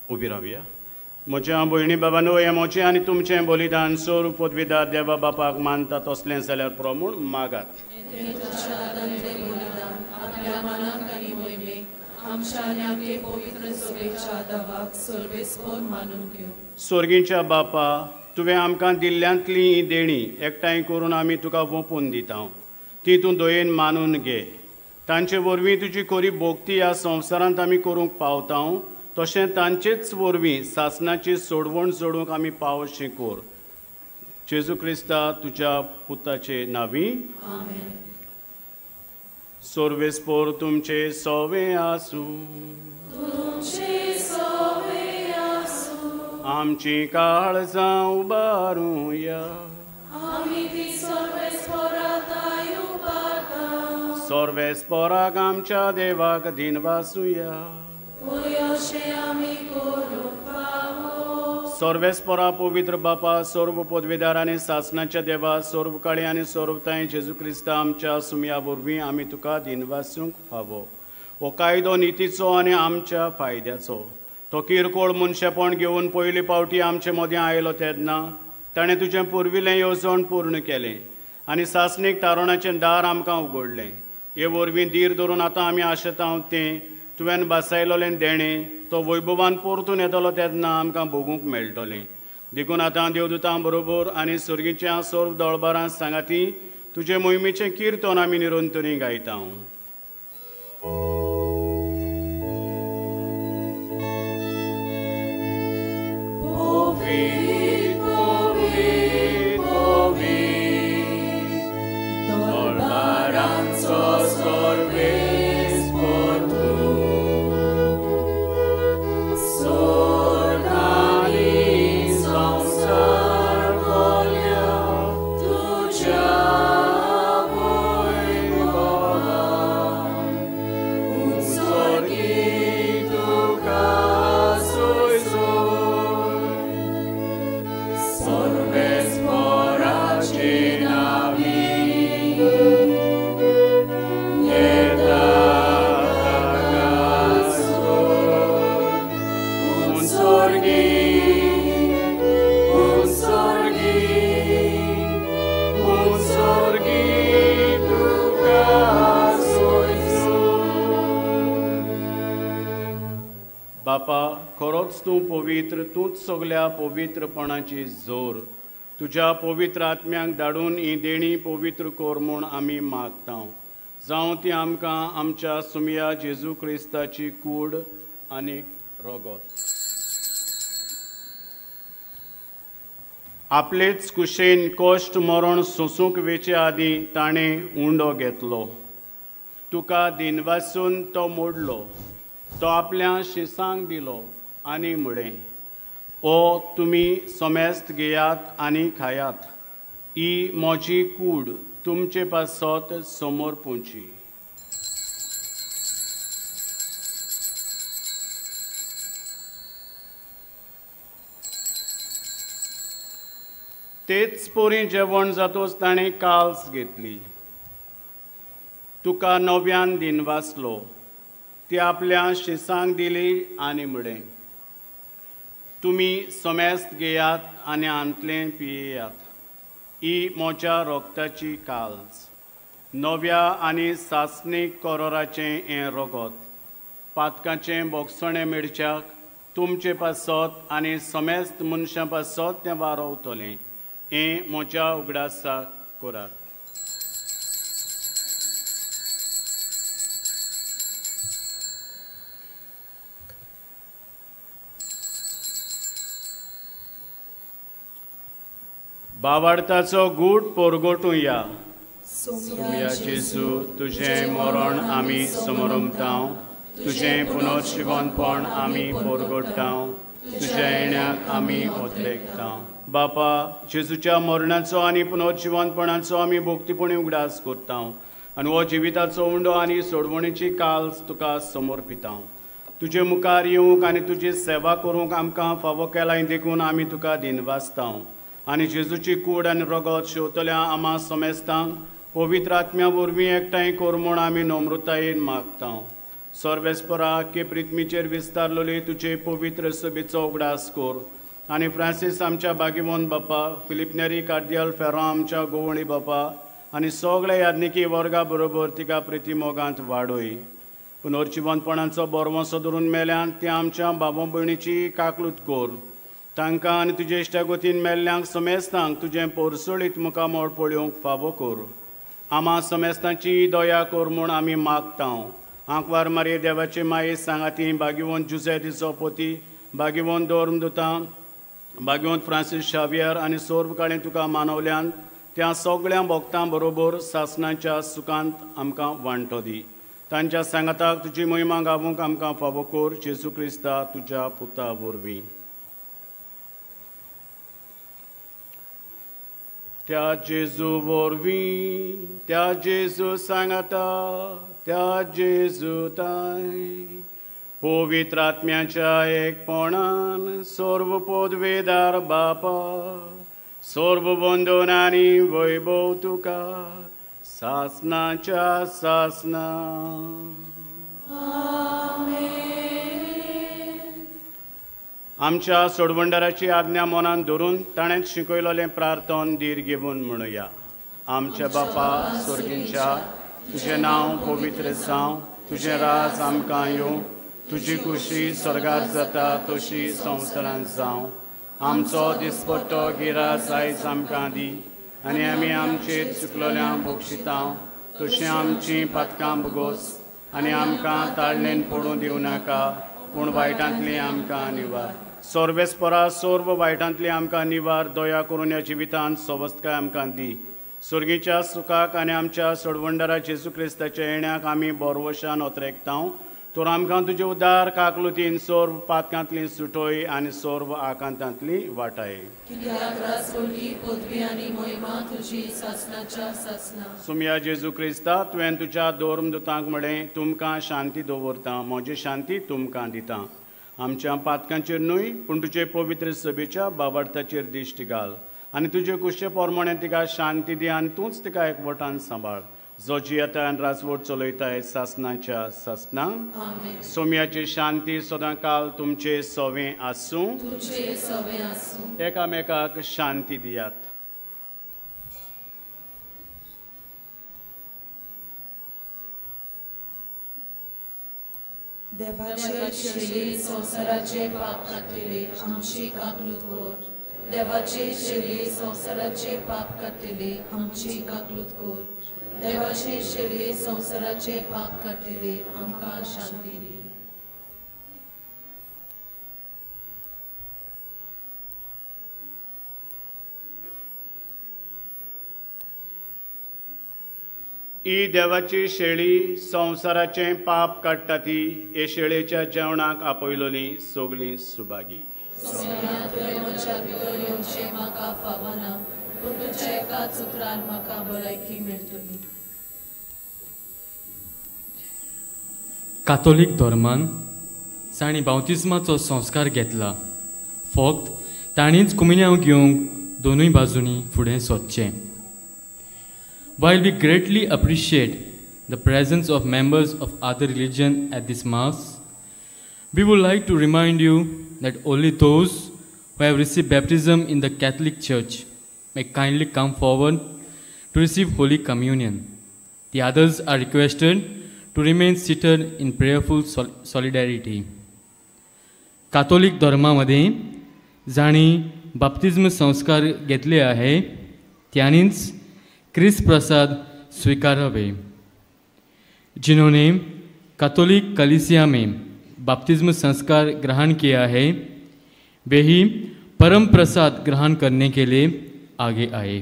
उबी रावया. म्हज्या भयणी बाबानो, हें म्हजें आनी तुमचें बलिदान सोर पदवीदार देवा बापाक मानता तसलें जाल्यार पुरो म्हूण मागात. स्वर्गीच्या बापा, तुवें आमकां दिल्ल्यांतली ही देणी एकठांय करून आमी तुका वोंपून दिता, ती तूं दयेन मानून घे. तांचे वरवीं तुजी खरी भोक्ती ह्या संवसारांत आमी करूंक पावता, तशें तांचेच वरवीं सासणाची सोडवण जोडूंक आमी पावशी कोर. जेजू क्रिस्ता तुज्या पुताचे नांवी. सर्वेस्पोर तुमचे सोवे आसूं. आमची काळजां उबारुया. सर्वेस्पोराक आमच्या देवाक दिनवासुया. सर्वेस्पोरा पवित्र बापा, सर्व पदवीदार आनी सासणाच्या देवा, सर्व काळी आनी सर्वताय जेजू क्रिस्ता आमच्या सुमया वरवीं आमी तुका दिनवासूंक फावो. हो कायदो नितीचो आनी आमच्या फायद्याचो. तो किरकोळ मनशेपण घेवन पयले पावटी आमचे मदीं आयलो तेन्ना ताणें तुजें पुर्विल्लें येवजण पूर्ण केलें आनी सासणीक तारणाचें दार आमकां उगडलें. हे वरवीं धीर धरून आतां आमी आशेता तें तुवें बासायलोलें देणें तो वैभवान परतून येतलो तेन्ना आमकां भोगूंक मेळटलें. देखून आतां देवदूतां बरोबर आनी सर्गीच्या सर्व दळबारां सांगाती तुजे मोहिमेचें किर्तन आमी निरंतरी गायता. पवित्र पवित्र पवित्र दरबारांचो सर्वेस प्रभु स्वर्ग आनी संवसार भरल्या तुज्या वैभवान उत्सर्गी तुका सोय सर्वेस्पराचे नांवी येता ताका सोय उत्सर्गी उत्सर्गी उत्सर्गी तुका सोय बापा खरोच तूं पवित्र तूंच सगल्या पवित्रपणाची जोर तुज्या पवित्र आत्म्यांक धाडून ही देणी पवित्र कर म्हूण आमी मागता जावं ती आमकां आमच्या सुमया जेजू क्रिस्ताची कूड आनी रगत आपलेच कुशेन कश्ट मरण सोंसूंक वेचे आदीं ताणें उंडो घेतलो तुका दिनवासून तो मोडलो तो आपल्या शिसांक दिलो आनी म्हळें ओ तुमी समेस्त घेयात आनी खायात ही म्हजी कूड तुमचे पासत समोर पोंची. तेच पोरी जेवण जातोच ताणें काल्स घेतली तुका नव्यान दिनवासलो ती आपल्या शिसांक दिली आनी म्हळें तुमी समेस्त घेयात आनी हांतलें पियेयात ही म्हज्या रोगताची काल्स नव्या आनी सासणीक करोराचें हें रगत पातकाचें बोगसणें मेळच्याक तुमचे पासत आनी समेस्त मनशां पासत तें वारोवतलें हें म्हज्या उगडासाक करात. बावार्थाचो गूट पोरगोटूया सुमया जेजू तुजें मरण आमी समरमतांव तुजें पुनर्जिवनपण आमी पोरगोट्टांव तुज्या येण्याक आमी ओतरेकतांव. बापा जेजूच्या मरणाचो आनी पुनर्जिवनपणाचो आमी भोक्तीपणी उगडास करतांव आनी हो जिविताचो उंडो आनी सोडवणेची काल्स तुका समर्पितांव. तुजे मुखार येवंक आनी तुजी सेवा करूंक आमकां फावो केलाय देखून आमी तुका दिनवासतांव आनी जेजूची कूड आनी रगत शेवतल्या आमा समेस्तांक पवित्र आत्म्या वरवीं एकठांय कर म्हूण आमी नम्रतायेन मागतांव. सर्वेस्परा के पृथ्वीचेर विस्तारलेली तुजे पवित्र सभेचो उगडास कर आनी फ्रांसीस आमच्या बागीमोन बापा फिलिपनेरी कार्दियल फेरो आमच्या गोवणी बापा आनी सगळ्या याज्ञिकी वर्गा बरोबर तिका प्रिती मोगांत वाडय. पुनर्जिवनपणाचो बरवंसो धरून मेल्यान त्या आमच्या बाबा भयणीची काकलूत कर तांकां आनी तुजे इश्टागतीन मेल्ल्यांक समेस्तांक तुजें पोरसोळीत मुखामळ पळोवंक फावो कर. आमा समेस्तांची दया कर म्हूण आमी मागतांव. आंकवार मारये देवाचे माये सांगाती बागीवंत जुझे तिचो पोती बागीवंत धर्मदुतां बागीवंत फ्रांसीस शावियर आनी सोर्व काळें तुका मानवल्यान त्या सगळ्या भक्तां बरोबर सासणाच्या सुखांत आमकां वांटो दी. तांच्या सांगाताक तुजी महिमा गावूंक आमकां फावो कर जेजू क्रिस्ता तुज्या पुता वरवीं. त्या जेजू वरवीं त्या जेजू सांगाता त्या जेजू ताय पवित्र आत्म्याच्या एकपणान सर्व पदवेदार बापा सर्व वंदन आनी वैभव तुका सासणाच्या सासणा. आमच्या सोडवंडाराची आज्ञा मनान धरून ताणें शिकयलेलें प्रार्थन धीर घेवन म्हणुया. आमच्या बापा स्वर्गींच्या तुजें नांव पवित्र जावं तुजें राज आमकां येवं तुजी खुशी स्वर्गार जाता तशी संवसारांत जावं. आमचो दिसपट्टो गिरास आयज आमकां दी आनी आमी आमचेर चुकलेल्यांक बक्षितांव तशीं आमचीं पातकां भोगोस आनी आमकां ताळणेन पडूं दिवं नाका पूण वायटांतली आमकां निवार. सर्वेस्परा सर्व वायटांतली आमकां निवार, दया करून ह्या जिवितांत सवस्तकाय आमकां दी। सुर्गीच्या सुखाक आनी आमच्या सोडवंडरा जेजू क्रिस्ताच्या येण्याक आमी बोरवशान ओतरेकता। तर आमकां तुजे उदार काकलुतीन सर्व पातकांतली सुटोय आनी सर्व आकांतांतली वाटाय। सुमया जेजू क्रिस्ता, तुवें तुज्या धर्मदुतांक म्हळें, तुमकां शांती दवरता, म्हजी शांती तुमकां दिता। आमच्या पातकांचेर न्हय पूण तुजे पवित्र सभेच्या बाबार्थाचेर दिश्ट घाल आनी तुजे कुशे प्रमाणे तिका शांती दी आनी तूंच तिका एकवटान सांबाळ, जो जियेता आनी राजवट चलयताय सासनाच्या सासना। सोम्याची शांती सदांकाल तुमचे सवें आसूं। एकामेकाक शांती दियात। देवाचे शेळये संवसाराचे पाप काडटले आमची काकलूत कर। देवाचे शेळये संवसाराचे पाप काडटले आमची काकलूत कर। देवाचे शेळये संवसाराचे पाप काडटले आमकां शांती दी। ही देवाची शेळी संवसाराचें पाप काडटा ती हे शेळयेच्या जेवणाक आपयलोली सगळीं सुभागी। तुवें म्हज्या भितर येवचें म्हाका फावना, पूण तुज्या एकाच उतरान म्हाका भलायकी मेळटली। कातोलीक धर्मान जांणी बावतिज्माचो संस्कार घेतला फक्त तांणीच कुमिन्यांव घेवंक दोनूय बाजूंनी फुडें सोदचें। While we greatly appreciate the presence of members of other religion at this Mass, we would like to remind you that only those who have received baptism in the Catholic Church may kindly come forward to receive Holy Communion. The others are requested to remain seated in prayerful solidarity. Catholic धर्मामध्ये जांणी बाप्तिज्म संस्कार घेतले आहे त्यांनीच क्रिस्त प्रसाद स्वीकारावे। जिन्होंने Catholic कलीसिया में बाप्तिज्म संस्कार ग्रहण किया है वे ही परम प्रसाद ग्रहण करने के लिए आगे आए।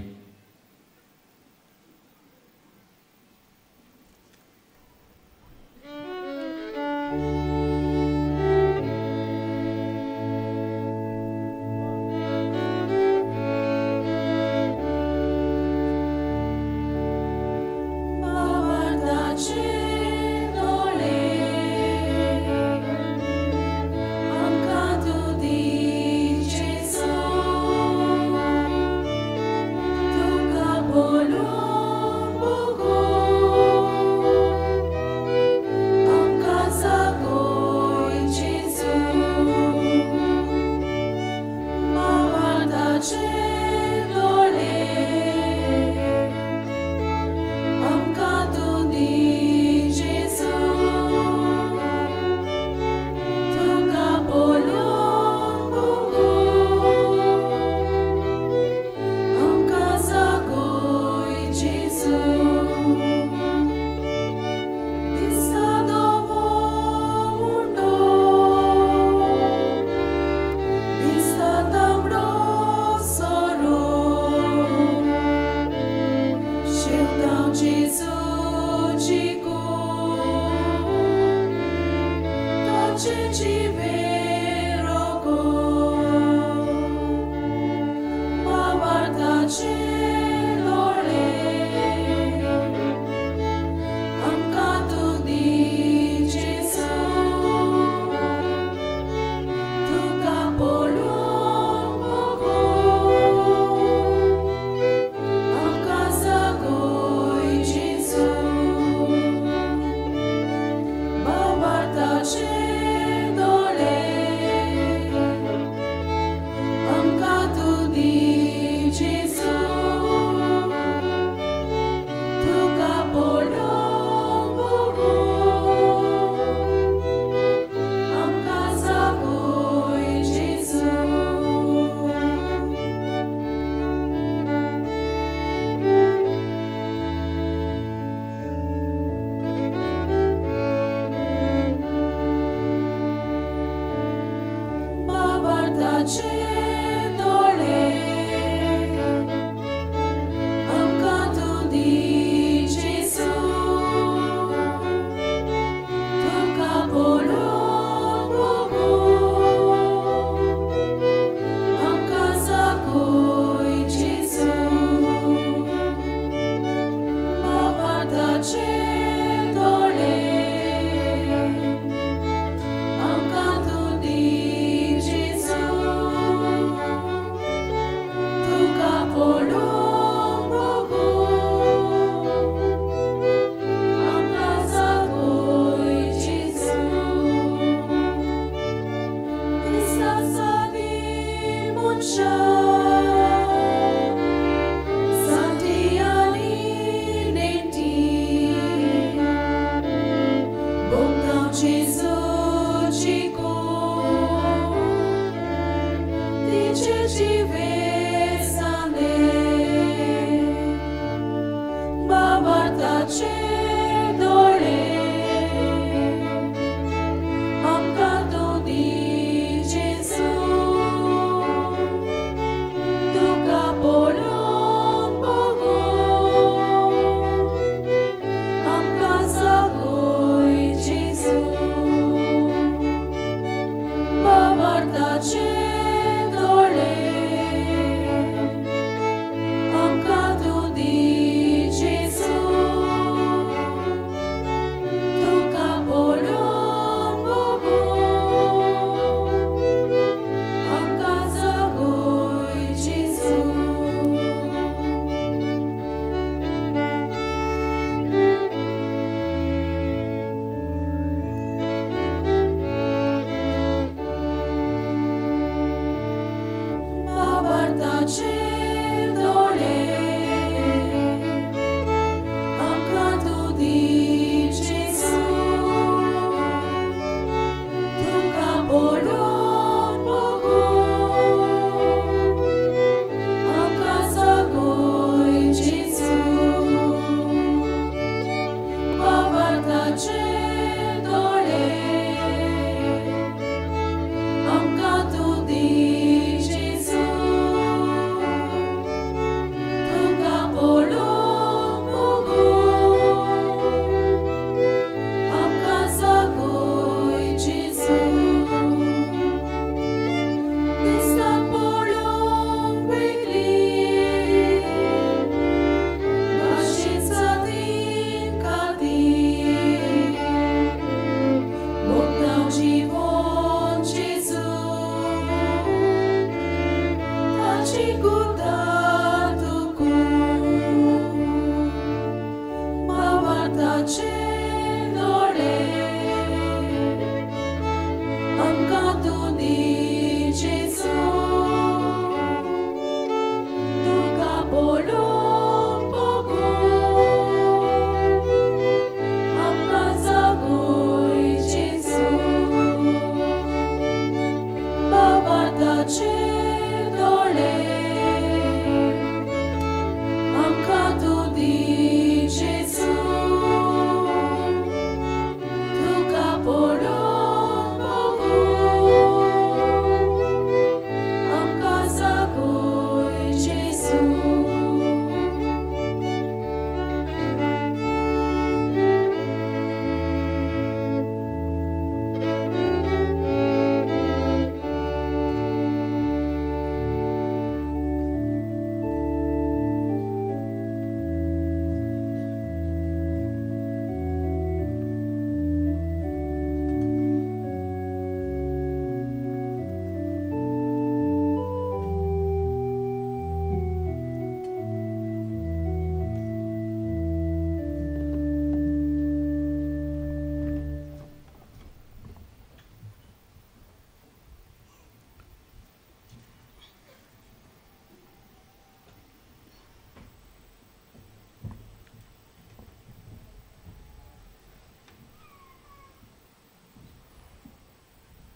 Dole.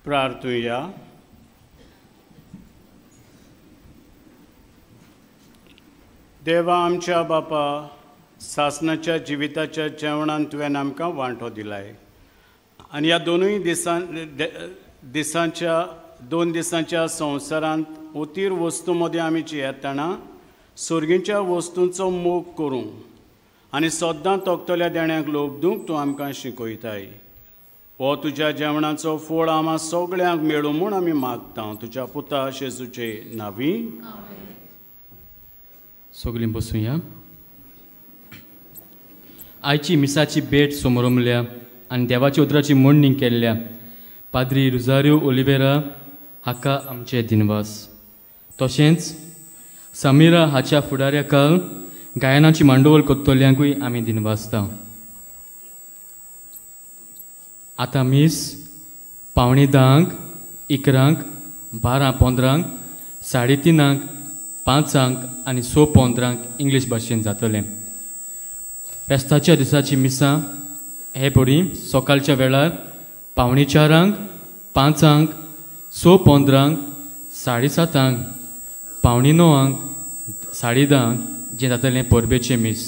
प्रार्थुया. देवा आमच्या बापा, सासनाच्या जिविताच्या जेवणान तुवें आमकां वांटो दिलाय आनी ह्या दोनूय दिसांच्या 2 दिसांच्या संवसारांत उतीर वस्तू मदीं आमी जियेतना सर्गीच्या वस्तूंचो मोग करूं आनी सद्दां तोखतल्या देण्याक लोबदूंक तूं आमकां शिकयताय. हो तुज्या जेवणाचो फोळ आमा सगळ्यांक मेळूं म्हूण आमी मागता तुज्या पुता जेजूचे नांवी. सगळीं बसुया. आयची मिसाची भेट समरमल्या आनी देवाच्या उतराची मोडणी केल्ल्या पाद्री रुजारियो ओलिवेरा हाका आमचे दिनवास. तशेंच समीरा हाच्या फुडाऱ्या काल गायनाची मांडवळ करतल्यांकूय आमी दिनवासता. आतां मीस 9:45, 11, 12:15, 3:30, 5 आनी 6:15 इंग्लीश भाशेन जातलें. फेस्ताच्या दिसाची मिसां हे परी सकाळच्या वेळार 3:45, 5, 6:15, 7:30, 8:45, 10:30 जें जातलें परबेचें मीस.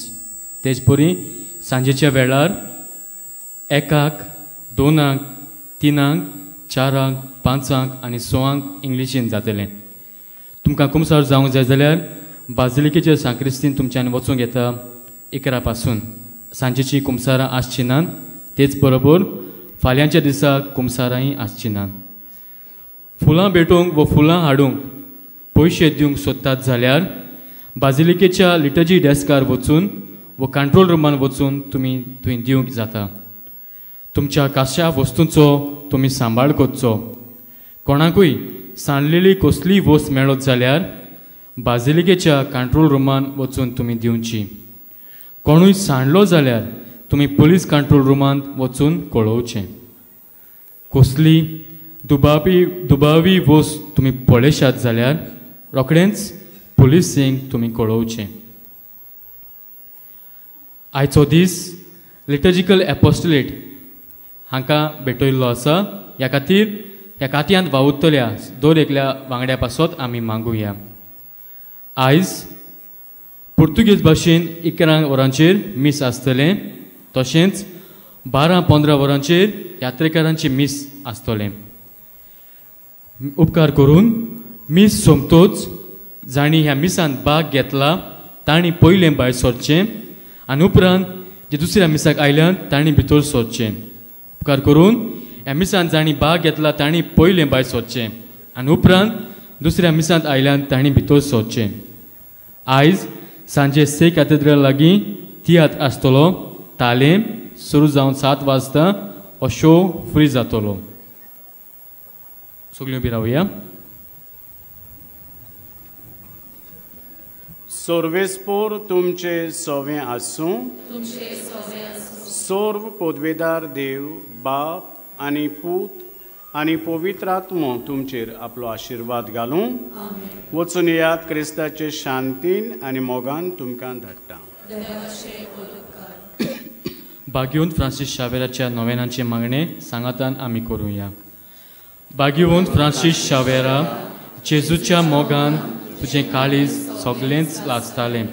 तेच परी सांजेच्या वेळार 1, 2, 3, 4, 5 आनी 6 इंग्लिशीन जातलें. तुमकां कुमसार जावंक जाय जाल्यार बाजिलिकेच्या सांक्रिस्तीन तुमच्यान वचूंक येता 11 पासून. सांजेची कुमसारां आसची नात, तेच बरोबर फाल्यांच्या दिसा कुमसारांय आसची नात. फुलां भेटोवंक व फुलां हाडूंक पयशे दिवंक सोदतात जाल्यार बाजिलिकेच्या लिटर्जी डेस्कार वचून व कंट्रोल रुमान वचून तुमी थंय दिवंक जाता. तुमच्या काश्या वस्तूंचो तुमी सांबाळ करचो. कोणाकूय सांडलेली कसलीय वस्त मेळत जाल्यार बाजिलिकेच्या कंट्रोल रुमान वचून तुमी दिवची. कोणूय सांडलो जाल्यार तुमी पुलीस कंट्रोल रुमांत वचून कळोवचें. कसली दुबावी वस्त तुमी पळयशात जाल्यार रोखडेंच पुलिसींक तुमी कळोवचें. आयचो दीस लिटर्जिकल एपोस्टलेट हांकां भेटयल्लो आसा. ह्या खातीर ह्या कात्यांत वावुरतल्या दर एकल्या वांगड्या पासत आमी मागुया. आयज पुर्तुगेज भाशेन 11 वरांचेर मीस आसतलें, तशेंच 12:15 वरांचेर यात्रेकारांची मीस आसतलें. उपकार करून मीस सोंपतोच जांणी ह्या मिसान भाग घेतला तांणी पयलें भायर सरचें आनी उपरांत जे दुसऱ्या मिसाक आयल्यान तांणी भितर सरचें. उपकार करून ह्या मिसान जांणी भाग घेतला तांणी पयलें भायर सरचें आनी उपरांत दुसऱ्या मिसांत आयल्यान तांणी भितर सरचें. आयज सांजे से कॅथेड्रल लागीं तियात्र आसतलो. तालेम सुरू जावन 7 वाजता हो शो फ्री जातलो. सगळीं उबी रावया. सर्वेस्पोर तुमचे सवें आसूं. सर्व पदवेदार देव बाप आनी पूत आनी पवित्र आत्मो तुमचेर आपलो आशिर्वाद घालूं. वचून येयात क्रिस्ताचे शांतीन आनी मोगान तुमकां धाडटा. भाग्यवंत फ्रांसीस शावेराच्या नोवेनाचें मागणें सांगातान आमी करुया. भाग्यवंत फ्रांसीस शावेरा, जेजूच्या मोगान तुजें काळीज सगळेंच लासतालें,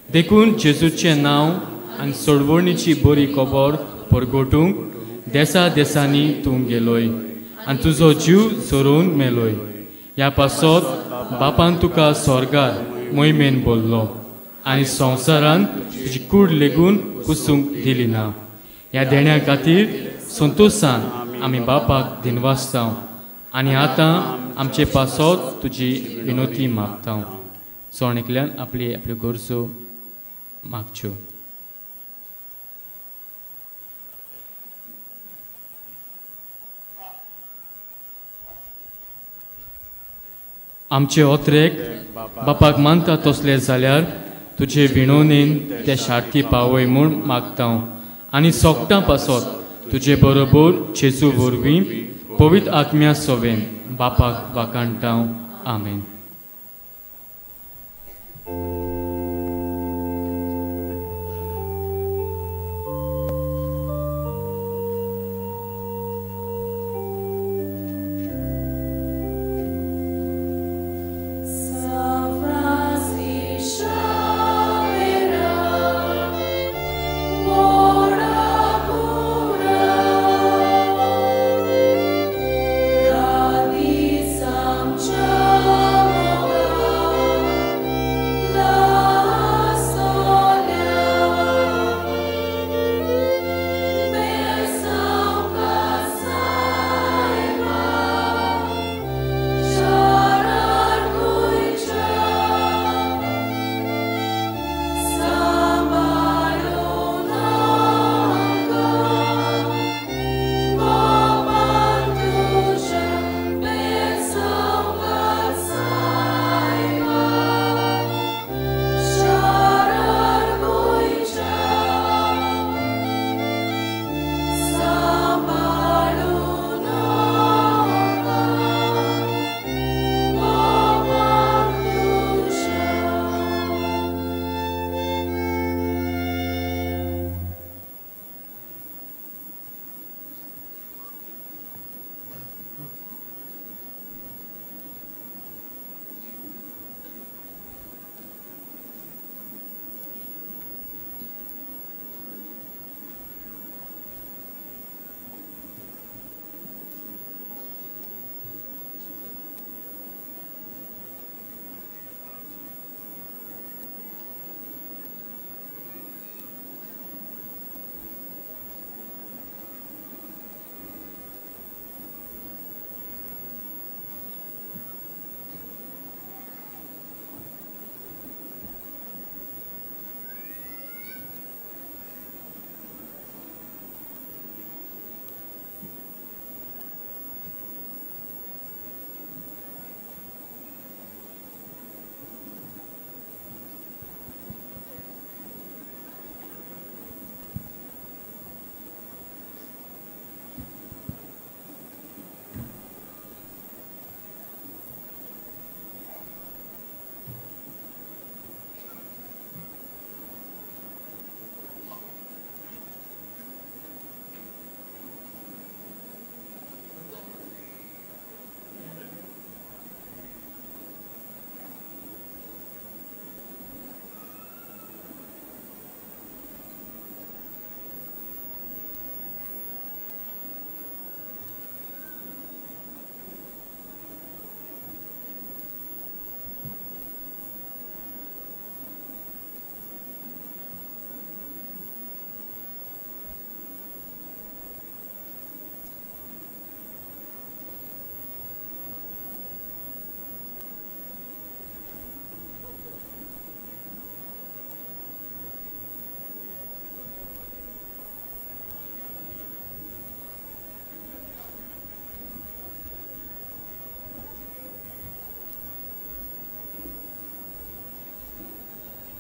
देखून जेजूचें नांव आनी सोडवणीची बरी खबर परगटूंक देसा देसांनी तूं गेलोय आनी तुजो जीव झरोवन मेलोय. ह्या पासत बापान तुका स्वर्गार मोहिमेन बोल्लो आनी संवसारान तुजी कूड लेगून कुसूंक दिली ना. ह्या देण्या खातीर संतोशान आमी बापाक दिनवासता आनी आतां आमचे पासत तुजी विनोती मागता. सण एकल्यान आपली आपल्यो गरजो मागच्यो. आमचे ओत्रेक बापाक मानता तसले जाल्यार तुजे विणोनेन ते शार्ती पावय म्हूण मागता आनी सोगटां पासत तुजे बरोबर जेजू वरवीं पवित्र आत्म्या सोवें बापाक वाखाणटा. आमेन.